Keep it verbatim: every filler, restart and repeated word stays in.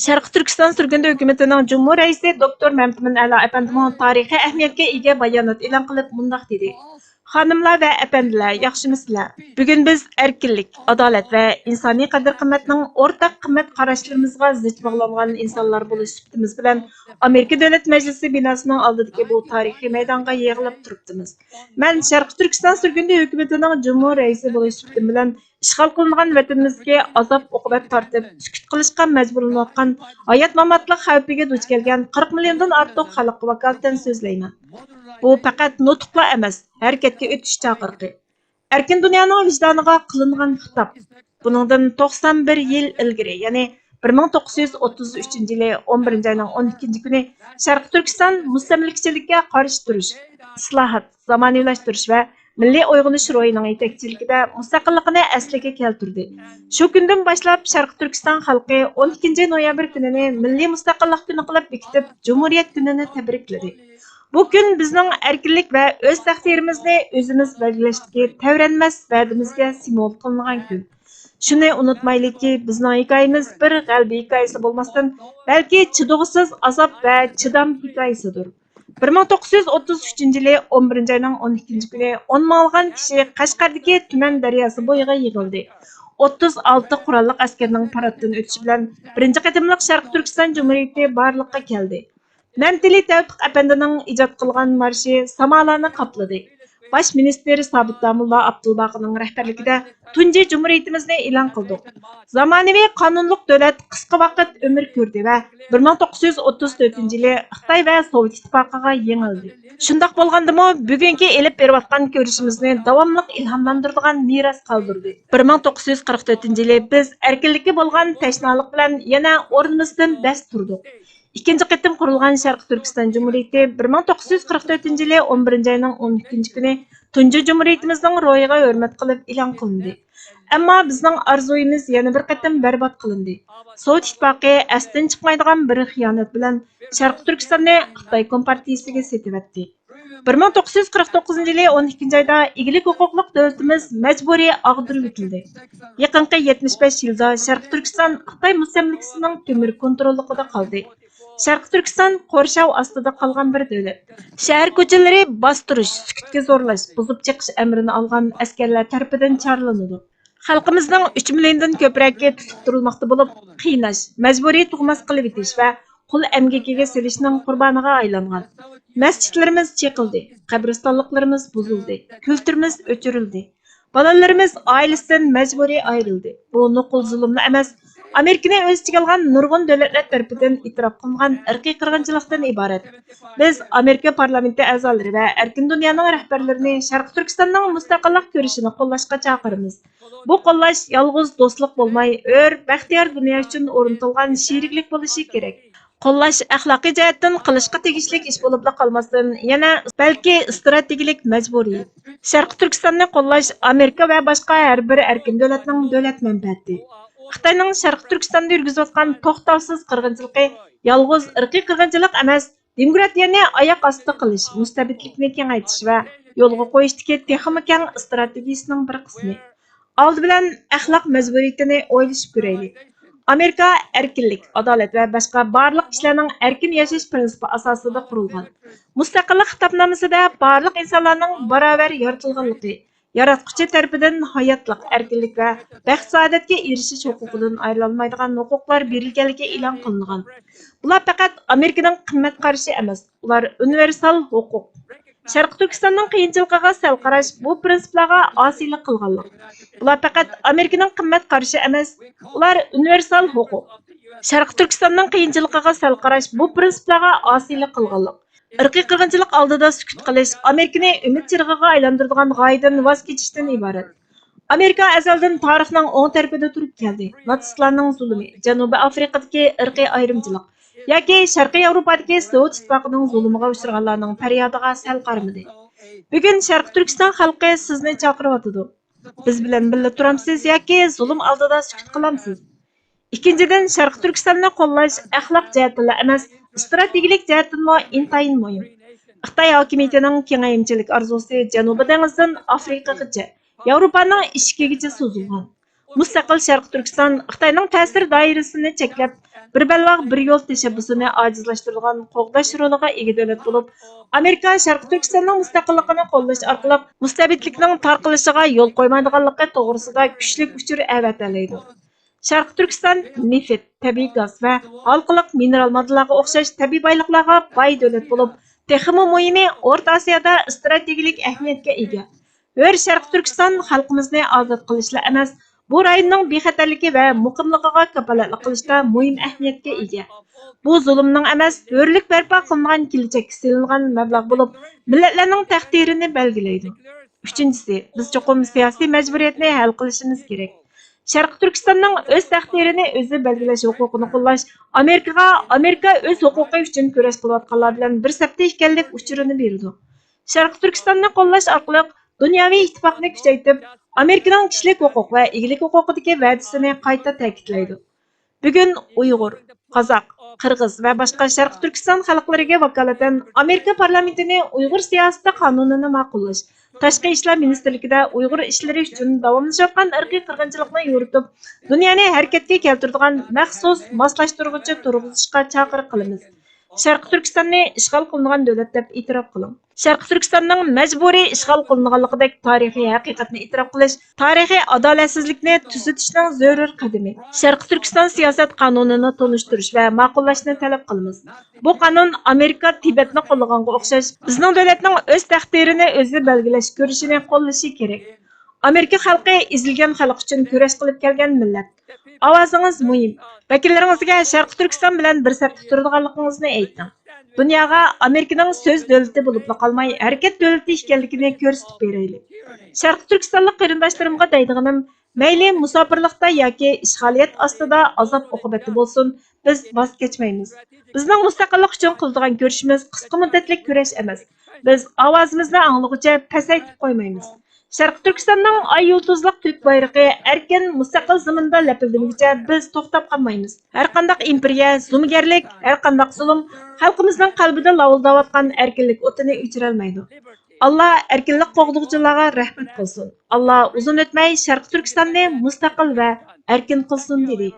شەرقىي تۈركىستان سۈرگۈندە ھۆكۈمىتىنىڭ جۇمھۇر رەئىسى دوكتور مەمتىمىن ئەلا ئەپەندىمۇ تارىخىي ئەھمىيەتكە ئىگە بايانات ئېلان قىلىپ مۇنداق دېدى: خانىملار ۋە ئەپەندىلەر، ياخشىمۇسىلەر؟ بۈگۈن بىز ئەركىنلىك، ئادالەت ۋە ئىنسانىي قەدىر-قىممەتنىڭ ئورتاق قىممەت قاراشلىرىمىزغا زىچ باغلانغان ئىنسانلار بولۇش سۈپىتىمىز بىلەن ئامېرىكا دۆلەت مەجلىسى بىناسىنىڭ ئالدىدىكى بۇ تارىخىي مەيدانغا يىغىلىپ تۇرۇپتىمىز. مەن شەرقىي تۈركىستان سۈرگۈندە ھۆكۈمىتىنىڭ جۇمھۇر رەئىسى بولۇش سۈپىتىم بىلەن ئىشغال قىلىنغان ۋەتىنىمىزدىكى ئازاب-ئوقۇبەت تارتىپ، سۈكۈت قىلىشقا مەجبۇرلىنىۋاتقان ھايات-ماماتلىق خەۋپىگە دۇچ كەلگەن قىرىق مىليوندىن ئارتۇق خەلققە ۋاكالىتەن سۆزلەيمەن. بۇ پەقەت نۇتۇقلا ئەمەس، ھەرىكەتكە ئۆتۈش چاقىرىقى. ئەركىن دۇنيانىڭ ۋىجدانىغا قىلىنغان خىتاب. بۇنىڭدىن توقسان بىر يىل ئىلگىرى، يەنى بىر مىڭ توققۇز يۈز ئوتتۇز ئۈچىنچى يىلى ئون بىرىنچى ئاينىڭ ئون ئىككىنچى كۈنى شەرقىي تۈركىستان مۇستەملىكىچىلىككە قارشى تۇرۇش، ئىسلاھات، زامانىۋىلاشتۇرۇش ۋە مىللىي ئويغىنىش روھىنىڭ يېتەكچىلىكىدە مۇستەقىللىقىنى ئەسلىگە كەلتۈردى. شۇ كۈندىن باشلاپ شەرقىي تۈركىستان خەلقى ئون ئىككىنچى نويابىر كۈنىنى مىللىي مۇستەقىللىق كۈنى قىلىپ بېكىتىپ، جۇمھۇرىيەت كۈنىنى تەبرىكلىدى. بۇ كۈن بىزنىڭ ئەركىنلىك ۋە ئۆز تەقدىرىمىزنى ئۆزىمىز بەلگىلەشتىكى تەۋرەنمەس ۋەدىمىزگە سىمۋول قىلىنغان كۈن. شۇنى ئۇنتۇمايلىكى، بىزنىڭ ھېكايىمىز بىر غەلىبە ھېكايىسى بولماستىن، بەلكى چىدىغۇسىز ئازاب ۋە چىدام ھېكايىسىدۇر. بىر مىڭ توققۇز يۈز ئوتتۇز ئۈچىنچى يىلى ئون بىرىنچى ئاينىڭ ئون ئىككىنچى كۈنى ئون مىڭلىغان كىشى قەشقەردىكى تۈمەن دەرياسى بويىغا يىغىلدى. ئوتتۇز ئالتە قوراللىق ئەسكەرنىڭ پاراتتىن ئۆتۈشى بىلەن بىرىنچى قېتىملىق شەرقىي تۈركىستان جۇمھۇرىيىتى بارلىققا كەلدى. مەمتىلى تەۋپىق ئەپەندىنىڭ ئىجاد قىلغان مارشى سامالارنى قاپلىدى. باش مىنىستىر سابىت داموللا ئابدۇلباقىنىڭ رەھبەرلىكىدە تۇنجى جۇمھۇرىيىتىمىزنى ئېلان قىلدۇق. زامانىۋى قانۇنلۇق دۆلەت قىسقا ۋاقىت ئۆمۈر كۆردى ۋە بىر مىڭ توققۇز يۈز ئوتتۇز تۆتىنچى يىلى خىتاي ۋە سوۋېت ئىتتىپاقىغا يېڭىلدى. شۇنداق بولغاندىمۇ، بۈگۈنكى ئېلىپ بېرىۋاتقان كۈرىشىمىزنى داۋاملىق ئىلھاملاندۇرىدىغان مىراس قالدۇردى. بىر مىڭ توققۇز يۈز قىرىق تۆتىنچى يىلى بىز ئەركىنلىككە بولغان تەشنالىق بىلەن يەنە ئورنىمىزدىن دەس تۇردۇق. ئىككىنچى قېتىم قۇرۇلغان شەرقىي تۈركىستان جۇمھۇرىيىتى بىر مىڭ توققۇز يۈز قىرىق تۆتىنچى يىلى ئون بىرىنچى ئاينىڭ ئون ئىككىنچى كۈنى تۇنجى جۇمھۇرىيىتىمىزنىڭ روھىغا ھۆرمەت قىلىپ ئېلان قىلىندى. ئەمما بىزنىڭ ئارزۇيىمىز يەنە بىر قېتىم بەربات قىلىندى. سوۋېت ئىتتىپاقى ئەستىن چىقمايدىغان بىر خىيانەت بىلەن شەرقىي تۈركىستاننى خىتاي كومپارتىيىسىگە سېتىۋەتتى. بىر مىڭ توققۇز يۈز قىرىق توققۇزىنچى يىلى ئون ئىككىنچى ئايدا ئىگىلىك ھوقۇقلۇق دۆلىتىمىز مەجبۇرىي ئاغدۇرۇۋېتىلدى. يېقىنقى يەتمىش بەش يىلدا شەرقىي تۈركىستان خىتاي مۇستەملىكىسىنىڭ تۆمۈر كونتروللۇقىدا قالدى. شەرقىي تۈركىستان قورشاۋ ئاستىدا قالغان بىر دۆلەت. شەھەر كوچىلىرى باستۇرۇش، سۈكۈتكە زورلاش، بۇزۇپ چېقىش ئەمرىنى ئالغان ئەسكەرلەر تەرىپىدىن چارلىنىدۇ. خەلقىمىزنىڭ ئۈچ مىليوندىن كۆپرەكى تۇتۇپ تۇرۇلماقتا بولۇپ، قىيناش، مەجبۇرىي تۇغماس قىلىۋېتىش ۋە قۇل ئەمگىكىگە سېلىشنىڭ قۇربانىغا ئايلانغان. مەسچىتلىرىمىز چېقىلدى، قەبرىستانلىقلىرىمىز بۇزۇلدى، كۈلتۈرىمىز ئۆچۈرۈلدى. بالىلىرىمىز ئائىلىسىدىن مەجبۇرىي ئايرىلدى. بۇ نوقۇل زۇلۇملا ئەمەس، ئامېرىكىنى ئۆز ئىچىگە ئالغان نۇرغۇن دۆلەتلەر تەرىپىدىن ئېتىراپ قىلىنغان ئىرقىي قىرغىنچىلىقتىن ئىبارەت. بىز ئامېرىكا پارلامېنتى ئەزالىرى ۋە ئەركىن دۇنيانىڭ رەھبەرلىرىنى شەرقىي تۈركىستاننىڭ مۇستەقىللىق كۈرىشىنى قوللاشقا چاقىرىمىز. بۇ قوللاش يالغۇز دوستلۇق بولماي، ھۆر، بەختىيار دۇنيا ئۈچۈن ئورنىتىلغان شېرىكلىك بولۇشى كېرەك. قوللاش ئەخلاقىي جەھەتتىن قىلىشقا تېگىشلىك ئىش بولۇپلا قالماستىن، يەنە بەلكى ئىستراتېگىيەلىك مەجبۇرىيەت. شەرقىي تۈركىستاننى قوللاش ئامېرىكا ۋە باشقا ھەر بىر ئەركىن دۆلەتنىڭ دۆلەت مەنپەئەتى. خىتاينىڭ شەرقىي تۈركىستاندا يۈرگۈزۈۋاتقان توختاۋسىز قىرغىنچىلىقى يالغۇز ئىرقىي قىرغىنچىلىق ئەمەس، دېموكراتىيەنى ئاياق ئاستى قىلىش، مۇستەبىتلىكنى كېڭەيتىش ۋە يولغا قويۇشتىكى تېخىمۇ كەڭ ئىستراتېگىيىسىنىڭ بىر قىسمى. ئالدى بىلەن ئەخلاق مەجبۇرىيىتىنى ئويلىشىپ كۆرەيلى. ئامېرىكا ئەركىنلىك، ئادالەت ۋە باشقا بارلىق كىشىلەرنىڭ ئەركىن ياشاش پىرىنسىپى ئاساسىدا قۇرۇلغان. مۇستەقىللىق خىتابنامىسىدە بارلىق ئىنسانلارنىڭ باراۋەر يارىتىلغانلىقى، ياراتقۇچى تەرىپىدىن ھاياتلىق، ئەركىنلىك ۋە بەخت-سائادەتكە ئېرىشىش ھوقۇقىدىن ئايرىلالمايدىغان ھوقۇقلار بېرىلگەنلىكى ئېلان قىلىنغان. بۇلار پەقەت ئامېرىكىنىڭ قىممەت قارىشى ئەمەس، ئۇلار ئۇنىۋېرسال ھوقۇق. شەرقىي تۈركىستاننىڭ قىيىنچىلىقىغا سەل قاراش بۇ پىرىنسىپلارغا ئاسىيلىق قىلغانلىق. بۇلار پەقەت ئامېرىكىنىڭ قىممەت قارىشى ئەمەس، ئۇلار ئۇنىۋېرسال ھوقۇق. شەرقىي تۈركىستاننىڭ قىيىنچىلىقىغا سەل قاراش بۇ پىرىنسىپلارغا ئاسىيلىق قىلغانلىق. ئىرقىي قىرغىنچىلىق ئالدىدا سۈكۈت قىلىش ئامېرىكىنى ئۈمىد چىرىغىغا ئايلاندۇرىدىغان غايىدىن ۋاز كېچىشتىن ئىبارەت. ئامېرىكا ئەزەلدىن تارىخنىڭ ئوڭ تەرىپىدە تۇرۇپ كەلدى. ناتسىستلارنىڭ زۇلۇمى، جەنۇبىي ئافرىقىدىكى ئىرقىي ئايرىمچىلىق ياكى شەرقىي ياۋروپادىكى سوۋېت ئىتتىپاقىنىڭ زۇلۇمىغا ئۇچرىغانلارنىڭ پەريادىغا سەل قارىمىدى. بۈگۈن شەرقىي تۈركىستان خەلقى سىزنى چاقىرىۋاتىدۇ. بىز بىلەن بىللە تۇرامسىز ياكى زۇلۇم ئالدىدا سۈكۈت قىلامسىز؟ ئىككىنچىدىن، شەرقىي تۈركىستاننى قوللاش ئەخلاق جەھەتتىنلا ئەمەس، ئىستراتېگىيەلىك جەھەتتىنمۇ ئىنتايىن مۇھىم. خىتاي ھاكىمىيىتىنىڭ كېڭەيمىچىلىك ئارزۇسى جەنۇبىي دېڭىزدىن ئافرىقىغىچە، ياۋروپانىڭ ئىشىكىگىچە سوزۇلغان. مۇستەقىل شەرقىي تۈركىستان خىتاينىڭ تەسىر دائىرىسىنى چەكلەپ، بىر بەلباغ، بىر يول تەشەببۇسىنى ئاجىزلاشتۇرىدىغان قوغداش رولىغا ئىگە دۆلەت بولۇپ، ئامېرىكا شەرقىي تۈركىستاننىڭ مۇستەقىللىقىنى قوللاش ئارقىلىق مۇستەبىتلىكنىڭ تارقىلىشىغا يول قويمايدىغانلىقى توغرىسىدا كۈچلۈك ئۇچۇر ئەۋەتەلەيدۇ. شەرقىي تۈركىستان نېفىت، تەبىئىي گاز ۋە ھالقىلىق مىنېرال ماددىلارغا ئوخشاش تەبىئىي بايلىقلارغا باي دۆلەت بولۇپ، تېخىمۇ مۇھىمى، ئورتا ئاسىيادا ئىستراتېگىيەلىك ئەھمىيەتكە ئىگە. ھۆر شەرقىي تۈركىستان خەلقىمىزنى ئازاد قىلىشلا ئەمەس، بۇ رايوننىڭ بىخەتەرلىكى ۋە مۇقىملىقىغا كاپالەتلىك قىلىشتا مۇھىم ئەھمىيەتكە ئىگە. بۇ زۇلۇمنىڭ ئەمەس، ھۆرلۈك بەرپا قىلىنغان كېلىچەككە سېلىنغان مەبلەغ بولۇپ، مىللەتلەرنىڭ تەقدىرىنى بەلگىلەيدۇ. ئۈچىنچىسى، بىز چوقۇم سىياسىي مەجبۇرىيەتنى ھەل قىلىشىمىز كېرەك. شەرقىي تۈركىستاننىڭ ئۆز تەقدىرىنى ئۆزى بەلگىلەش ھوقۇقىنى قوللاش ئامېرىكىغا ئامېرىكا ئۆز ھوقۇقى ئۈچۈن كۈرەش قىلىۋاتقانلار بىلەن بىر سەپتە ئىكەنلىك ئۇچۇرىنى بېرىدۇ. شەرقىي تۈركىستاننى قوللاش ئارقىلىق دۇنياۋى ئىتتىپاقنى كۈچەيتىپ، ئامېرىكىنىڭ كىشىلىك ھوقۇق ۋە ئىگىلىك ھوقۇقىدىكى ۋەدىسىنى قايتا تەكىتلەيدۇ. بۈگۈن ئۇيغۇر، قازاق، قىرغىز ۋە باشقا شەرقىي تۈركىستان خەلقلىرىگە ۋاكالىتەن ئامېرىكا پارلامېنتىنى ئۇيغۇر سىياسىتى قانۇنىنى ماقۇللاش، تاشقى ئىشلار مىنىستىرلىكىدە ئۇيغۇر ئىشلىرى ئۈچۈن داۋاملىشىۋاتقان ئىرقىي قىرغىنچىلىقنى يورۇتۇپ، دۇنيانى ھەرىكەتكە كەلتۈرىدىغان مەخسۇس ماسلاشتۇرغۇچى تۇرغۇزۇشقا چاقىرىق قىلىمىز. شەرقىي تۈركىستاننى ئىشغال قىلىنغان دۆلەت دەپ ئېتىراپ قىلىڭ. شەرقىي تۈركىستاننىڭ مەجبۇرىي ئىشغال قىلىنغانلىقىدەك تارىخىي ھەقىقەتنى ئېتىراپ قىلىش، تارىخىي ئادالەتسىزلىكنى تۈزىتىشنىڭ زۆرۈر قەدىمى. شەرقىي تۈركىستان سىياسەت قانۇنىنى تونۇشتۇرۇش ۋە ماقۇللاشنى تەلەپ قىلىمىز. بۇ قانۇن ئامېرىكا تىبەتنى قوللىغانغا ئوخشاش، بىزنىڭ دۆلەتنىڭ ئۆز تەقدىرىنى ئۆزى بەلگىلەش كۈرىشىنى قوللىشى كېرەك. ئامېرىكا خەلقى ئېزىلگەن خەلق ئۈچۈن كۈرەش قىلىپ كەلگەن مىللەت. ئاۋازىڭىز مۇھىم. ۋەكىللىرىڭىزگە شەرقىي تۈركىستان بىلەن بىر سەپتە تۇرىدىغانلىقىڭىزنى ئېيتىڭ. دۇنياغا ئامېرىكىنىڭ سۆز دۆلىتى بولۇپلا قالماي، ھەرىكەت دۆلىتى ئىكەنلىكىنى كۆرسىتىپ بېرەيلى. شەرقىي تۈركىستانلىق قېرىنداشلىرىمغا دەيدىغىنىم، مەيلى مۇساپىرلىقتا ياكى ئىشغالىيەت ئاستىدا ئازاب ئوقۇبەتتە بولسۇن، بىز ۋاز كەچمەيمىز. بىزنىڭ مۇستەقىللىق ئۈچۈن قىلىدىغان كۈرىشىمىز قىسقا مۇددەتلىك كۈرەش ئەمەس. بىز ئاۋازىمىزنى ئاڭلىغۇچە پەسەيتىپ قويمايمىز. شەرقىي تۈركىستاننىڭ ئاي يۇلتۇزلۇق تۈك بايرىقى ئەركىن، مۇستەقىل زېمىندا لەپىلدىمىگۈچە بىز توختاپ قالمايمىز. ھەرقانداق ئىمپېرىيە، زومىگەرلىك، ھەرقانداق زۇلۇم خەلقىمىزنىڭ قەلبىدە لاۋۇلداۋاتقان ئەركىنلىك ئوتىنى ئۆچۈرەلمەيدۇ. ئاللا ئەركىنلىك قوغدىغۇچىلارغا رەھمەت قىلسۇن. ئاللا ئۇزۇن ئۆتمەي شەرقىي تۈركىستاننى مۇستەقىل ۋە ئەركىن قىلسۇن، دېدى.